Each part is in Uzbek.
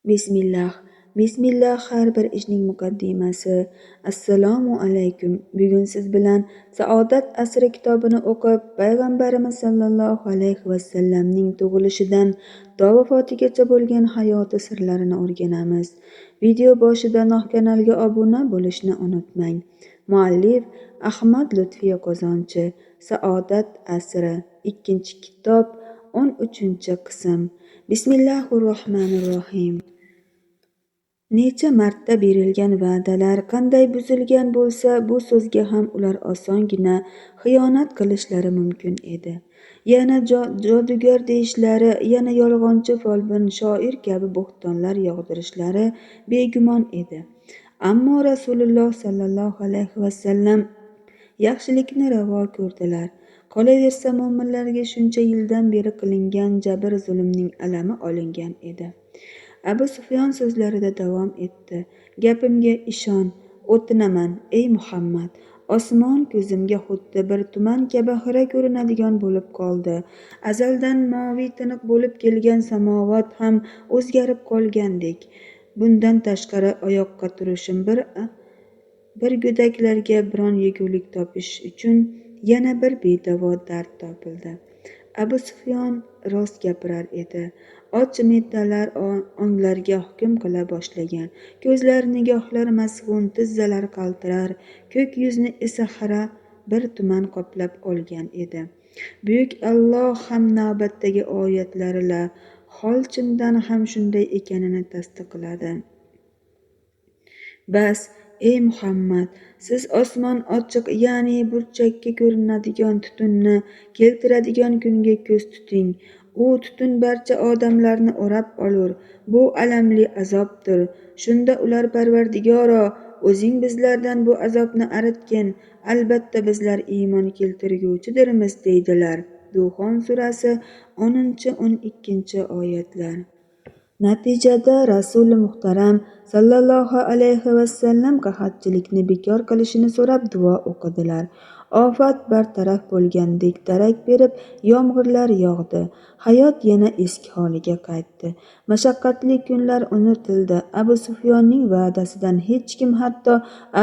Bismillah. Bismillah har bir ishning muqaddimasi. Assalomu alaykum. Bugun siz bilan Saodat asri kitobini o'qib, Payg'ambarimiz sallallohu alayhi vasallamning tug'ilishidan to vafotigacha bo'lgan hayoti sirlarini o'rganamiz. Video boshidanoq kanalga obuna bo'lishni unutmang. Muallif Ahmad Lutfiya Qozonchi. Saodat asri, 2-kitob, 13-qism. Bismillahirrohmanirrohim. Necha marta berilgan va'dalar qanday buzilgan bo'lsa, bu so'zga ham ular osongina xiyonat qilishlari mumkin edi. Yana jodugar deyishlari, yana yolg'onchi folbin shoir kabi bo'xtonlar yog'dirishlari begumon edi. Ammo Rasululloh sallallohu alayhi vasallam yaxshilikni ravo ko'rdilar. Qolaversa, mo'minlarga shuncha yildan beri qilingan jabr zulmning alami olingan edi. Abu Sufyon so'zlarida davom etdi. Gapimga ishon, o'tinaman, ey Muhammad. Osmon ko'zimga xuddi bir tuman kabi xira ko'rinadigan bo'lib qoldi. Azaldan moviy tiniq bo'lib kelgan samovat ham o'zgarib qolgandek. Bundan tashqari oyoqqa turishim bir go'daklarga biron yegulik topish uchun yana bir bedavo dard topildi. Abu Sufyon rost gapirar edi. Och me'dalar onglarga hukm qila boshlagan. Ko'zlar, nigohlar mas'un, tizzalar qaltirar, ko'k yuzni esa xira bir tuman qoplab olgan edi. Buyuk Alloh ham navbatdagi oyatlarila hol chindan ham shunday ekanini tasdiqladi. Bas, ey Muhammad, siz osmon ochiq, ya'ni burchakka ko'rinadigan tutunni keltiradigan kunga ko'z tuting. U tutun barcha odamlarni o'rab olur. Bu alamli azobdir. Shunda ular Parvardigoro, o'zing bizlardan bu azobni aritgin. Albatta bizlar iymon keltirguvchidirmiz, deydilar. Duxon surasi 10-12 oyatlar. Natijada Rasuli muhtaram sallallohu alayhi vasallam qahatchilikni bekor qilishini so'rab duo o'qidilar. Ofat bartaraf bo'lgandek darak berib, yomg'irlar yog'di. Hayot yana eski holiga qaytdi. Mashaqqatli kunlar unutildi. Abu Sufyonning va'dasidan hech kim, hatto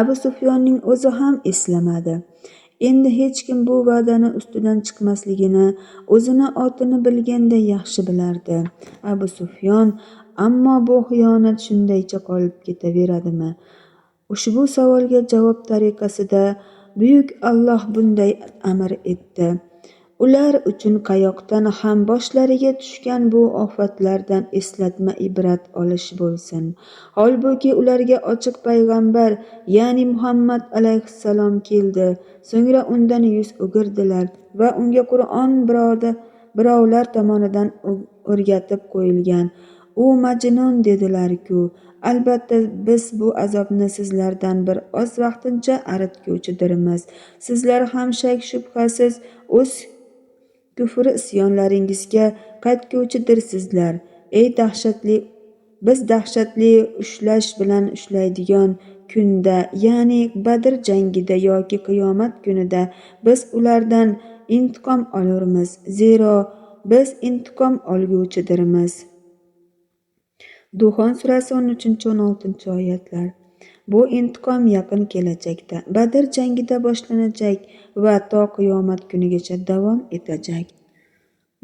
Abu Sufyonning o'zi ham eslamadi. Endi hech kim bu va'dani ustidan chiqmasligini, o'zini otini bilganday yaxshi bilardi Abu Sufyon. Ammo bu xiyonat shundaycha qolib ketaveradimi? Ushbu savolga javob tariqasida Buyuk Alloh bunday amr etdi. Ular uchun qayoqdan ham boshlariga tushgan bu ofatlardan eslatma ibrat olish bo'lsin. Holbuki ularga ochiq payg'ambar, ya'ni Muhammad alayhissalom keldi. So'ngra undan yuz o'girdilar va unga Qur'on birovlar tomonidan o'rgatib qo'yilgan. U majnun dedilar-ku. Albatta biz bu azobni sizlardan bir oz vaqtincha aritguvchidirmiz. Sizlar ham shak shubhasiz o'z kufri isyonlaringizga qaytguvchidirsizlar. Ey dahshatli, biz dahshatli ushlash bilan ushlaydigan kunda, ya'ni Badr jangida yoki qiyomat kunida biz ulardan intiqom olurmiz, zero biz intiqom olguvchidirmiz. Duxon surasi 13-16 oyatlar. Bu intiqom yaqin kelajakda, Badr jangida boshlanajak va to qiyomat kunigacha davom etajak.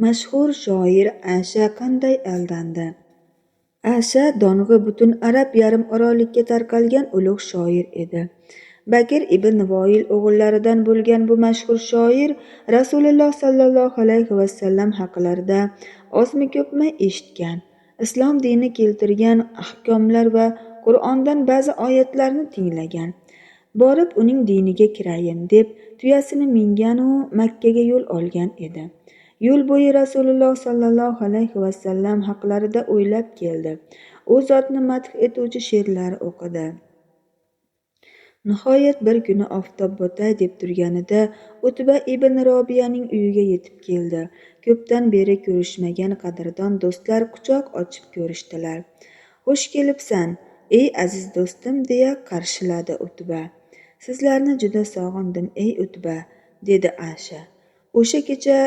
Mashhur shoir Asha qanday aldandi? Asha dong'i butun arab yarim orollikka tarqalgan ulug' shoir edi. Bakr ibn Voil o'g'illaridan bo'lgan bu mashhur shoir Rasululloh sallallohu alayhi vasallam haqlarida ozmi ko'pmi eshitgan. Islom dini keltirgan ahkomlar va Qur'ondan ba'zi oyatlarni tinglagan. Borib uning diniga kirayin deb tuyasini mingan u Makkaga yo'l olgan edi. Yo'l bo'yi Rasululloh sallallohu alayhi vasallam haqlarida o'ylab keldi. U zotni madh etuvchi she'rlar o'qidi. Nihoyat bir kuni oftob botay deb turganida Utba ibn Robiyaning uyiga yetib keldi. Ko'pdan beri ko'rishmagan qadrdon do'stlar quchoq ochib ko'rishdilar. Xush kelibsan, ey aziz do'stim, deya qarshiladi Utba. Sizlarni juda sog'indim, ey Utba, dedi Asha. O'sha kecha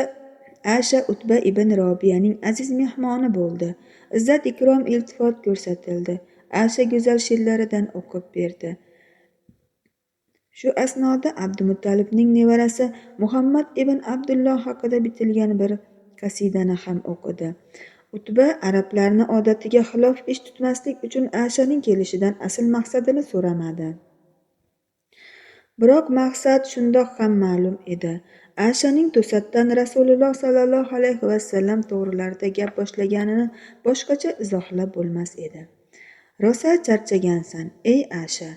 Asha Utba ibn Robiyaning aziz mehmoni bo'ldi. Izzat ikrom iltifot ko'rsatildi. Asha go'zal she'rlaridan o'qib berdi. Shu asnoda Abdumuttalibning nevarasi Muhammad ibn Abdulloh haqida bitilgan bir qasidani ham o'qidi. Utba arablarni odatiga xilof ish tutmaslik uchun Ashaning kelishidan asl maqsadini so'ramadi. Biroq maqsad shundoq ham ma'lum edi. Ashaning to'satdan Rasululloh sallallohu alayhi vasallam to'g'rilarida gap boshlaganini boshqacha izohlab bo'lmas edi. Rosa charchagansan, ey Asha.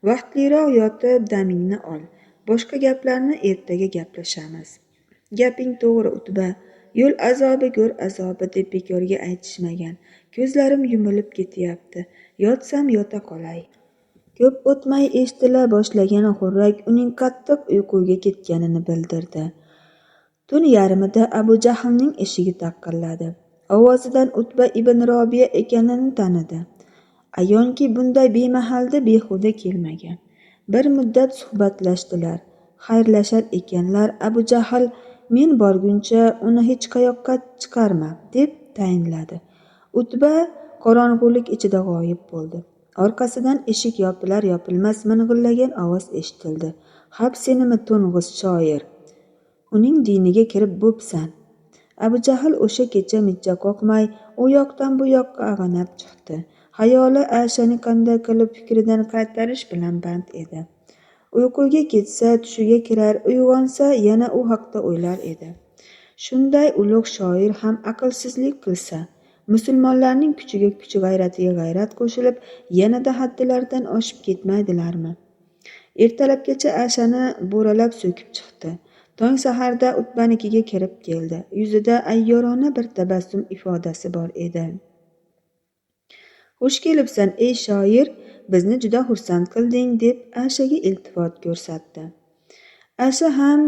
Vaqtliroq yotib damingni ol. Boshqa gaplarni ertaga gaplashamiz. Gaping to'g'ri, Utba. Yo'l azobi go'r azobi deb bekorga aytishmagan. Ko'zlarim yumilib ketyapti. Yotsam yota qolay. Ko'p o'tmay eshitila boshlagan xurrak uning qattiq uyquga ketganini bildirdi. Tun yarmida Abu Jahlning eshigi taqilladi. Ovozidan Utba ibn Robiya ekanini tanidi. Ayonki bunday bemahalda behuda kelmagan. Bir muddat suhbatlashdilar. Xayrlashar ekanlar, Abu Jahl men borguncha uni hech qayoqqa chiqarma deb tayinladi. Utba qorong'ulik ichida g'oyib bo'ldi. Orqasidan eshik yopilar yopilmas ming'illagan ovoz eshitildi. Hap senimi to'ng'iz shoir? Uning diniga kirib bo'psan. Abu Jahl o'sha kecha mijja qoqmay u yoqdan bu yoqqa ag'anab chiqdi. Xayoli Ashani qanday qilib fikridan qaytarish bilan band edi. Uyquga ketsa tushiga kirar, uyg'onsa yana u haqda o'ylar edi. Shunday ulug' shoir ham aqlsizlik qilsa, musulmonlarning kuchiga kuch, g'ayratiga g'ayrat qo'shilib, yanada haddilaridan oshib ketmaydilarmi? Ertalabgacha Ashani bo'ralab so'kib chiqdi. Tong saharda Utbanikiga kirib keldi. Yuzida ayyorona bir tabassum ifodasi bor edi. Xush kelibsan, ey shoir, bizni juda xursand qilding, deb Ashaga iltifot ko'rsatdi. Asha ham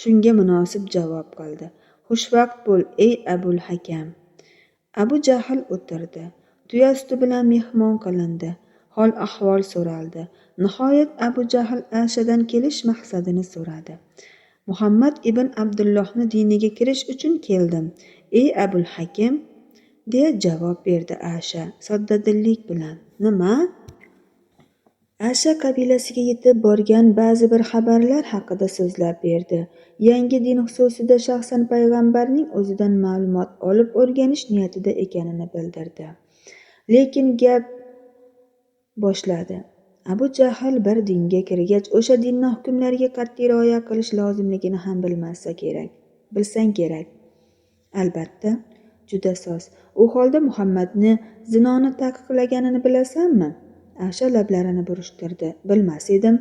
shunga munosib javob qildi. Xushvaqt bo'l, ey Abul Hakam. Abu Jahl o'tirdi. Tuya suti bilan mehmon qilindi. Hol ahvol so'raldi. Nihoyat Abu Jahl Ashadan kelish maqsadini so'radi. Muhammad ibn Abdullohni diniga kirish uchun keldim, ey Abul Hakim, deya javob berdi Asha soddadillik bilan. Nima? Asha qabilasiga yetib borgan ba'zi bir xabarlar haqida so'zlab berdi. Yangi din xususida shaxsan payg'ambarning o'zidan ma'lumot olib o'rganish niyatida ekanini bildirdi. Lekin gap boshladi. Abu Jahl bir dinga kirgach, o'sha dinning hukmlariga qat'iy rioya qilish lozimligini ham bilmasa kerak. Bilsang kerak. Albatta, juda soz. U holda Muhammadni zinoni taqiqlaganini bilasanmi? Asha lablarini burishtirdi. Bilmas edim.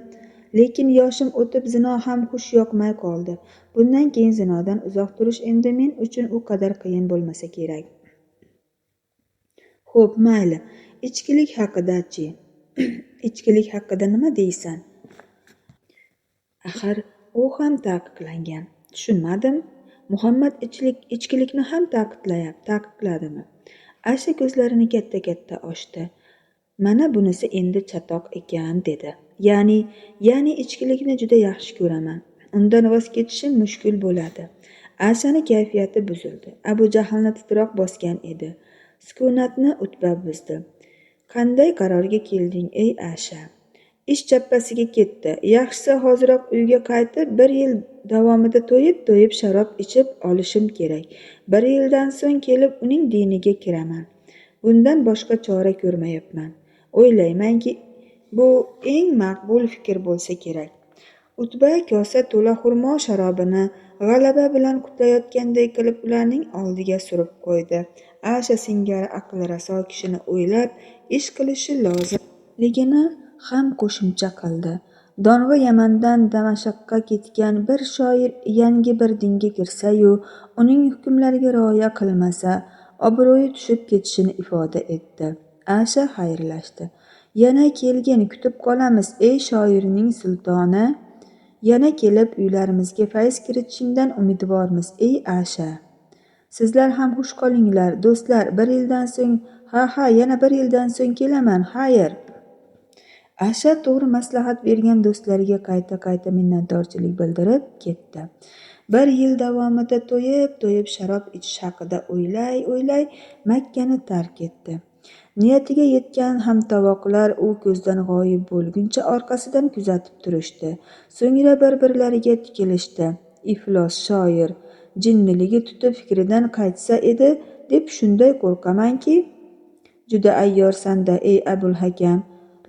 Lekin yoshim o'tib zino ham xush yoqmay qoldi. Bundan keyin zinodan uzoq turish endi men uchun u qadar qiyin bo'lmasa kerak. Xo'p, mayli. Ichkilik haqida-chi? Ichkilik haqida nima deysan? Axir u ham taqiqlangan. Tushunmadim. Muhammad ichkilikni ham taqiqladimi? Asha ko'zlarini katta-katta ochdi. Mana bunisi endi chatoq ekan, dedi. Ya'ni ichkilikni juda yaxshi ko'raman. Undan voz kechishim mushkul bo'ladi. Ashani kayfiyati buzildi. Abu Jahlni titroq bosgan edi. Sukunatni Utba buzdi. Qanday qarorga kelding, ey Asha? Ish chappasiga ketdi. Yaxshisi hoziroq uyga qaytib, bir yil davomida to'yib-to'yib sharob ichib olishim kerak. Bir yildan so'ng kelib uning diniga kiraman. Bundan boshqa chora ko'rmayapman. O'ylaymanki, bu eng maqbul fikr bo'lsa kerak. Utba kosa to'la xurmo sharobini g'alaba bilan qutlayotganday qilib ularning oldiga surib qo'ydi. Asha singari aqli raso kishini o'ylab ish qilishi lozimligini ham qo'shimcha qildi. Dong'i Yamandan Damashqqa ketgan bir shoir yangi bir dinga kirsa-yu, uning hukmlariga rioya qilmasa, obro'yi tushib ketishini ifoda etdi. Asha xayrlashdi. Yana kelgin, kutib qolamiz, ey shoirning sultoni. Yana kelib uylarimizga fayz kiritishingdan umidvormiz, ey Asha. Sizlar ham xush qolinglar, do'stlar. Bir yildan so'ng, ha, yana bir yildan so'ng kelaman. Xayr. Asha to'g'ri maslahat bergan do'stlariga qayta-qayta minnatdorchilik bildirib ketdi. Bir yil davomida to'yib-to'yib sharob ichish haqida o'ylay-o'ylay Makkani tark etdi. Niyatiga yetgan hamtovoqlar u ko'zdan g'oyib bo'lguncha orqasidan kuzatib turishdi. So'ngra bir-birlariga tikilishdi. Iflos shoir jinniligi tutib fikridan qaytsa edi deb shunday qo'rqamanki, juda ayyorsan-da, ey Abul Hakam.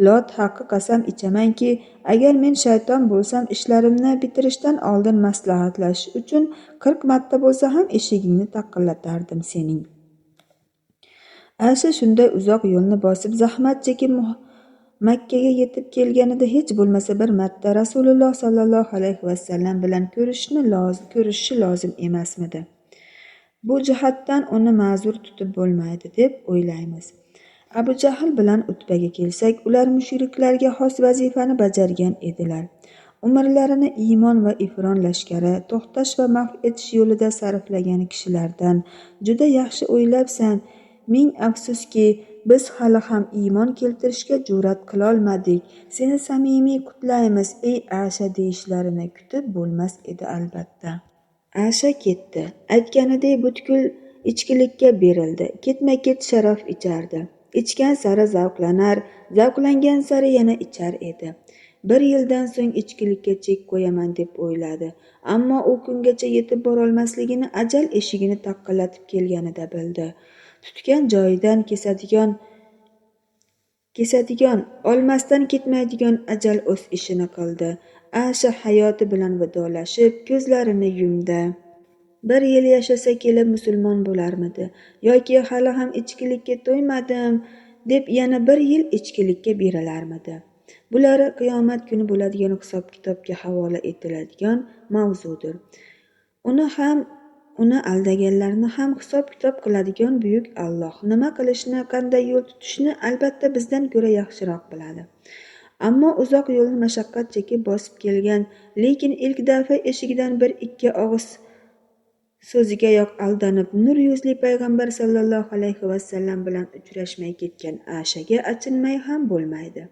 Lot haqqi qasam ichamanki, agar men shayton bo'lsam, ishlarimni bitirishdan oldin maslahatlashish uchun 40 marta bo'lsa ham eshigingni taqillatardim sening. Asha shunday uzoq yo'lni bosib, zahmat chekib Makkaga yetib kelganida hech bo'lmasa bir marta Rasululloh sallallohu alayhi vasallam bilan ko'rishishi lozim emasmidi? Bu jihatdan uni ma'zur tutib bo'lmaydi deb o'ylaymiz. Abu Jahl bilan Utbaga kelsak, ular mushriklarga xos vazifani bajargan edilar. Umrlarini iymon va ifron lashkari to'xtash va mahv etish yo'lida sarflagan kishilardan juda yaxshi o'ylabsan. Ming afsuski, biz hali ham iymon keltirishga jur'at qilolmadik. Seni samimiy qutlaymiz, ey Asha deyishlarini kutib bo'lmas edi albatta. Asha ketdi. Aytganidek butkul ichkilikka berildi. Ketma-ket sharob ichardi. Ichgan sari zavqlanar, zavqlangan sari yana ichar edi. Bir yildan so'ng ichkilikka chek qo'yaman deb o'yladi. Ammo u kungacha yetib borolmasligini ajal eshigini taqillatib kelganida bildi. Tutgan joyidan kesadigan, olmasdan ketmaydigan ajal o'z ishini qildi. Asha hayoti bilan vidolashib, ko'zlarini yumdi. Bir yil yashasa kelib musulmon bo'larmidi yoki hali ham ichkilikka to'ymadim deb yana bir yil ichkilikka berilarmidi? Bulari qiyomat kuni bo'ladigan hisob-kitobga havola etiladigan mavzudir. Uni aldaganlarni ham hisob-kitob qiladigan buyuk Alloh nima qilishni, qanday yo'l tutishni albatta bizdan ko'ra yaxshiroq biladi. Ammo uzoq yo'lni mashaqqat chekib bosib kelgan, lekin ilk dafa eshigidan bir-ikki og'iz so'zigayoq aldanib nur yuzli payg'ambar sallallohu alayhi vasallam bilan uchrashmay ketgan Ashaga achinmay ham bo'lmaydi.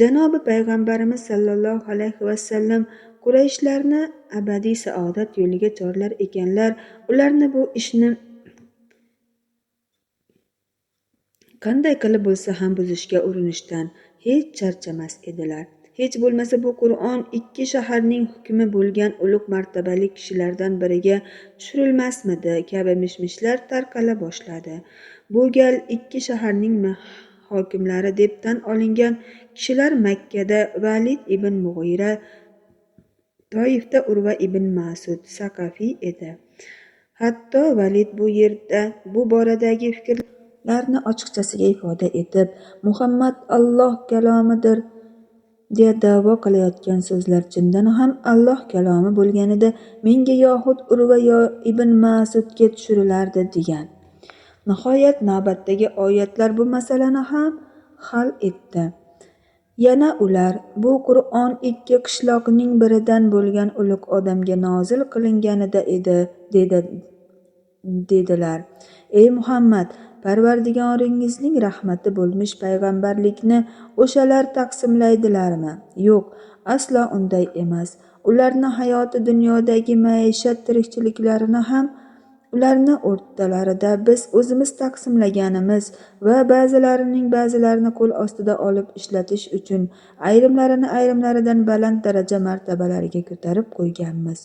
Janobi payg'ambarimiz sallallohu alayhi vasallam Qurayshlarni abadiy saodat yo'liga chorlar ekanlar, ularni bu ishni qanday qilib bo'lsa ham buzishga urinishdan hech charchamas edilar. Hech bo'lmasa bu Qur'on ikki shaharning hukmi bo'lgan ulug' martabali kishilardan biriga tushirilmasmidi kabi mishmishlar tarqala boshladi. Bu gal ikki shaharning hokimlari deb tan olingan kishilar Makkada Valid ibn Mug'ira, Toifda Urva ibn Mas'ud Saqafiy edi. Hatto Valid bu yerda bu boradagi fikrlarni ochiqchasiga ifoda etib, Muhammad Alloh kalomidir deya da'vo qilayotgan so'zlar chindan ham Alloh kalomi bo'lganida menga yoxud Urva yo ibn Mas'udga tushirilardi degan. Nihoyat navbatdagi oyatlar bu masalani ham hal etdi. Yana ular bu Qur'on ikki qishloqning biridan bo'lgan ulug' odamga nozil qilinganida edi dedilar. Ey Muhammad, Parvardigoringizning rahmati bo'lmish payg'ambarlikni o'shalar taqsimlaydilarmi? Yo'q, aslo unday emas. Ularni hayoti dunyodagi maishat tirikchiliklarini ham ularni o'rtalarida biz o'zimiz taqsimlaganimiz va ba'zilarining ba'zilarini qo'l ostida olib ishlatish uchun ayrimlarini ayrimlaridan baland daraja martabalariga ko'tarib qo'yganmiz.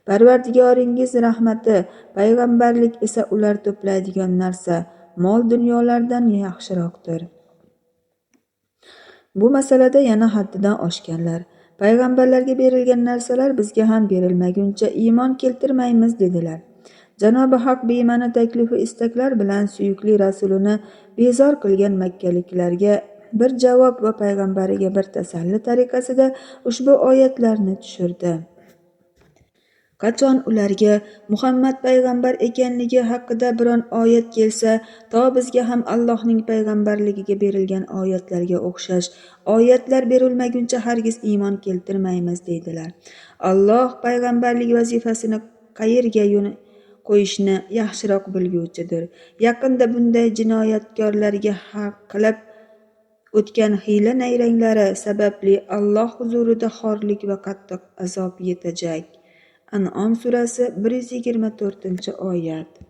Parvardigoringiz rahmati, payg'ambarlik esa ular to'playdigan narsa, mol dunyolardan yaxshiroqdir. Bu masalada yana haddidan oshganlar. Payg'ambarlarga berilgan narsalar bizga ham berilmaguncha iymon keltirmaymiz dedilar. Janobi Haq bema'ni taklifu istaklar bilan suyukli rasulini bezor qilgan makkaliklarga bir javob va payg'ambariga bir tasalli tariqasida ushbu oyatlarni tushirdi. Qachon ularga Muhammad payg'ambar ekanligi haqida biron oyat kelsa, to bizga ham Allohning payg'ambarligiga berilgan oyatlarga o'xshash oyatlar berilmaguncha hargiz iymon keltirmaymiz deydilar. Alloh payg'ambarlik vazifasini qayerga qo'yishni yaxshiroq bilguvchidir. Yaqinda bunday jinoyatkorlarga haq qilib O'tgan hiyla-nayranglari sababli Alloh huzurida xorlik va qattiq azob yetajak. An'om surasi, 124-oyat.